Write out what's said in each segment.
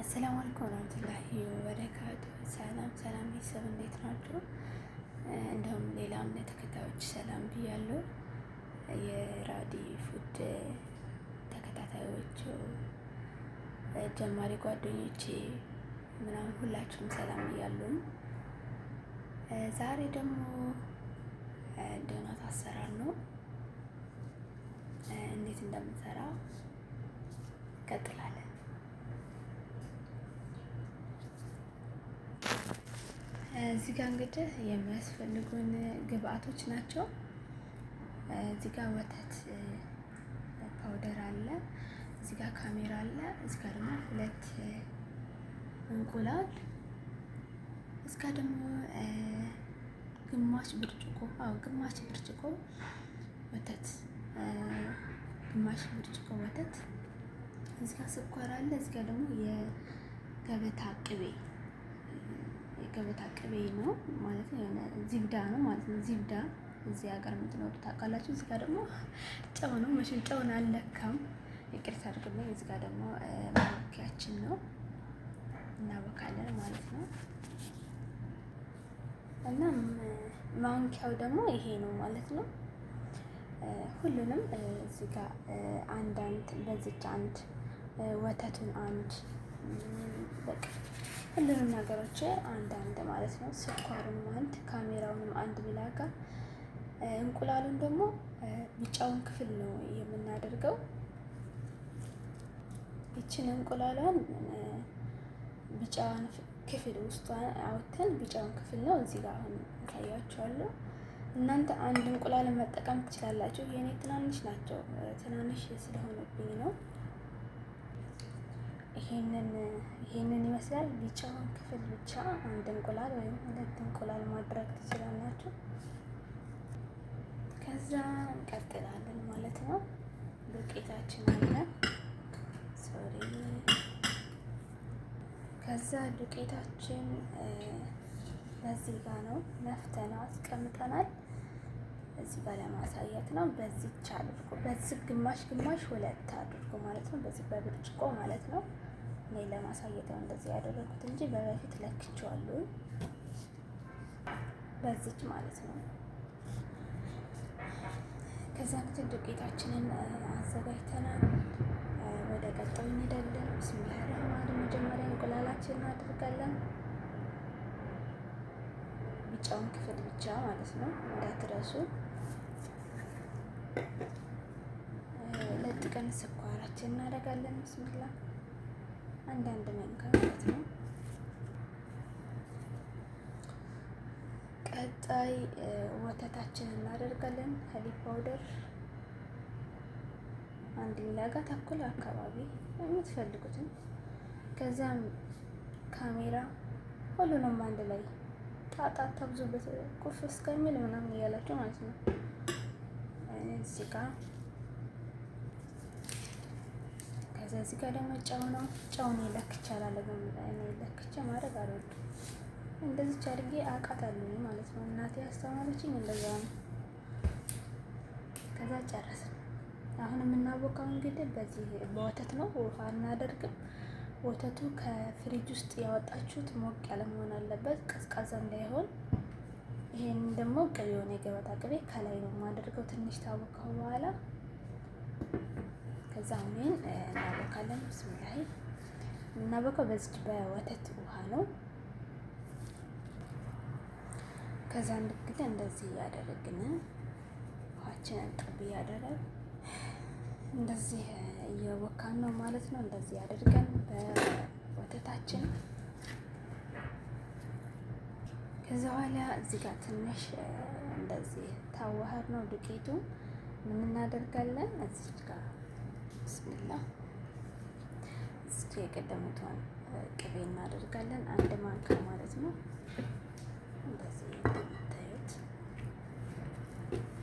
አሰላሙ አለይኩም ወራህመቱላሂ ወበረካቱ። ሰላም ሰላም ቤተሰብ እንዴት ናችሁ? እንዲሁም ሌላ እምነት ተከታዮች ሰላም ብያለሁ። የራዲ ፉድ ተከታታዮች፣ ጀማሪ ጓደኞቼ ምናምን ሁላችሁም ሰላም ብያለሁ። ዛሬ ደግሞ ዶናት አሰራር ነው፣ እንዴት እንደምንሰራ እንቀጥላለን። እዚህ ጋር እንግዲህ የሚያስፈልጉን ግብአቶች ናቸው። እዚህ ጋር ወተት powder አለ፣ እዚህ ጋር ካሜራ አለ፣ እዚህ ጋር ደግሞ ሁለት እንቁላል፣ እዚህ ጋር ደግሞ ግማሽ ብርጭቆ አዎ ግማሽ ብርጭቆ ወተት ግማሽ ብርጭቆ ወተት፣ እዚህ ጋር ስኳር አለ፣ እዚህ ጋር ደግሞ የገበታ ቅቤ የገበታ ቅቤ ነው ማለት ነው። የሆነ ዚብዳ ነው ማለት ነው። ዚብዳ እዚህ ሀገር የምትኖሩ ታውቃላችሁ። እዚህ ጋር ደግሞ ጨው ነው። መቼም ጨውን አልለካም፣ ይቅርታ አድርጉልኝ። እዚህ ጋር ደግሞ ማቡኪያችን ነው፣ እናቦካለን ማለት ነው። እና ማንኪያው ደግሞ ይሄ ነው ማለት ነው። ሁሉንም እዚህ ጋር አንዳንድ በዚች አንድ ወተቱን አንድ በቃ ሁሉንም ነገሮች አንድ አንድ ማለት ነው። ስኳሩንም አንድ፣ ካሜራውንም አንድ ሚላጋ፣ እንቁላሉን ደግሞ ቢጫውን ክፍል ነው የምናደርገው። ይችን እንቁላሏን ቢጫዋን ክፍል ውስጧን አውጥተን ቢጫውን ክፍል ነው እዚህ ጋር አሁን አሳያችኋለሁ። እናንተ አንድ እንቁላል መጠቀም ትችላላችሁ። የኔ ትናንሽ ናቸው፣ ትናንሽ ስለሆነብኝ ነው። ይሄንን ይመስላል። ቢጫውን ክፍል ብቻ አንድ እንቁላል ወይም ሁለት እንቁላል ማድረግ ትችላላችሁ። ከዛ እንቀጥላለን ማለት ነው። ዱቄታችን አለ sorry። ከዛ ዱቄታችን በዚህ ጋር ነው ነፍተን አስቀምጠናል። እዚህ ጋር ለማሳየት ነው። በዚች አድርጎ በዚህ ግማሽ ግማሽ ሁለት አድርጎ ማለት ነው። በዚህ በብርጭቆ ማለት ነው። እኔ ለማሳየት ነው እንደዚህ ያደረኩት እንጂ በበፊት ለክቼዋለሁ። በዚች ማለት ነው። ከዛ እንግዲህ ዱቄታችንን አዘጋጅተናል። ወደ ቀጣዩ እንሄዳለን። ቢስሚላህ ረህማን መጀመሪያ እንቁላላችንን እናደርጋለን። ቢጫውን ክፍል ብቻ ማለት ነው እንዳትረሱ። ለጥቀን ስኳራችን እናደርጋለን። ብስሚላ አንዳንድ ማንኪያ ማለት ነው። ቀጣይ ወተታችንን እናደርጋለን። حليب powder አንድ ሚላጋ ተኩል አካባቢ የምትፈልጉትን። ከዛም ካሜራ ሁሉንም አንድ ላይ ጣጣ ታብዙበት ቁፍ እስከሚል ምናምን እያላችሁ ማለት ነው። እዚህ ጋር ከዛ እዚህ ጋር ደግሞ ጨው ነው። ጨውን ለክቼ አላለግም። እኔ ለክቼ ማድረግ አልወድም። እንደዚች አድርጌ አውቃታለሁ ማለት ነው። እናቴ ያስተማረችኝ እንደዛ ነው። ከዛ ጨረስን። አሁን የምናቦካው እንግዲህ በዚህ በወተት ነው። ውሃ አናደርግም። ወተቱ ከፍሪጅ ውስጥ ያወጣችሁት ሞቅ ያለ መሆን አለበት፣ ቀዝቃዛ እንዳይሆን። ይሄን ደግሞ ቅቤውን የገበታ ቅቤ ከላይ ነው የማደርገው ትንሽ ታቦካው በኋላ። ከዛ አሁን እናቦካለን። ብስሚላሂ የምናቦካው በዚች በወተት ውሃ ነው። ከዛ እንግዲህ እንደዚህ እያደረግን ውሃችንን ጥብ እያደረግን እንደዚህ እየቦካን ነው ማለት ነው። እንደዚህ አድርገን በወተታችን ከዛ በኋላ እዚህ ጋር ትንሽ እንደዚህ ታዋህድ ነው ዱቄቱ። ምን እናደርጋለን? እዚህ ጋር ብስሚላ እዚህ የቀደሙትን ቅቤ እናደርጋለን፣ አንድ ማንኪያ ማለት ነው። እንደዚህ እንደምታዩት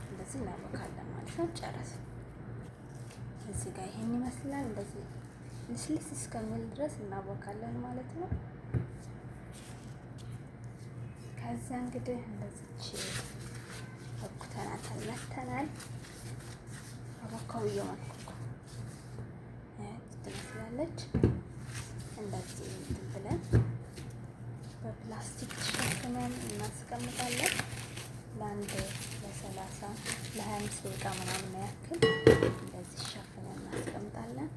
እንደዚህ እናቦካለን ማለት ነው። ጨረስን። እዚህ ጋር ይሄን ይመስላል። እንደዚህ ልስልስ እስከሚል ድረስ እናቦካለን ማለት ነው። ከዛ እንግዲህ እንደዚች አብኩተናታል መተናል። አቦካው እየሞከርኩ ትመስላለች። እንደዚህ እንደዚህ እንትን ብለን በፕላስቲክ ተሸፍነን እናስቀምጣለን። ለአንድ ለ30 ለ25 ደቂቃ ምናምን ያክል እንደዚህ ሸፍነን እናስቀምጣለን።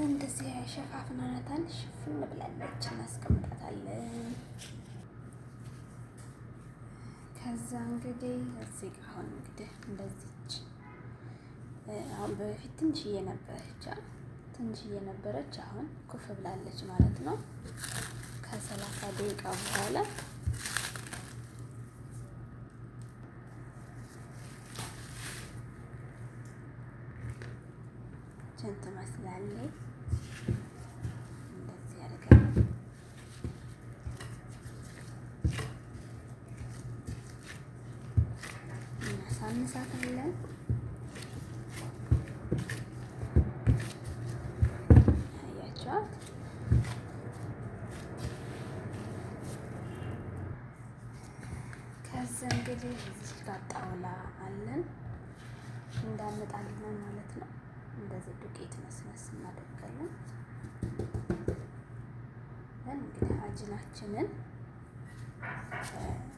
እንደዚህ ሸፋፍናታል፣ ሽፍን ብላለች፣ እናስቀምጣታለን። ከዛ እንግዲህ እዚህ ጋር አሁን እንግዲህ እንደዚች አሁን በፊት ትንሽዬ ነበረች፣ ትንሽዬ ነበረች። አሁን ኩፍ ብላለች ማለት ነው። ከ30 ደቂቃ በኋላ ችን ትመስላለች። እንደዚህ አድርገን እናሳንሳታለን። አያችኋት? ከዛ እንግዲህ እዚህ ጋር ጣውላ አለን እንዳመጣልን ማለት ነው። እንደዚህ ዱቄት መስመስ እናደርጋለን። እንግዲህ አጅናችንን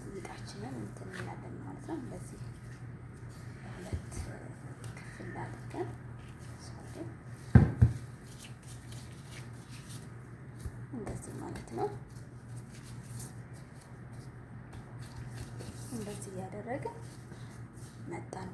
ሊጣችንን እንትን እንላለን ማለት ነው። እንደዚህ ሁለት ክፍል አድርገን እንደዚህ ማለት ነው። እንደዚህ እያደረግን መጣን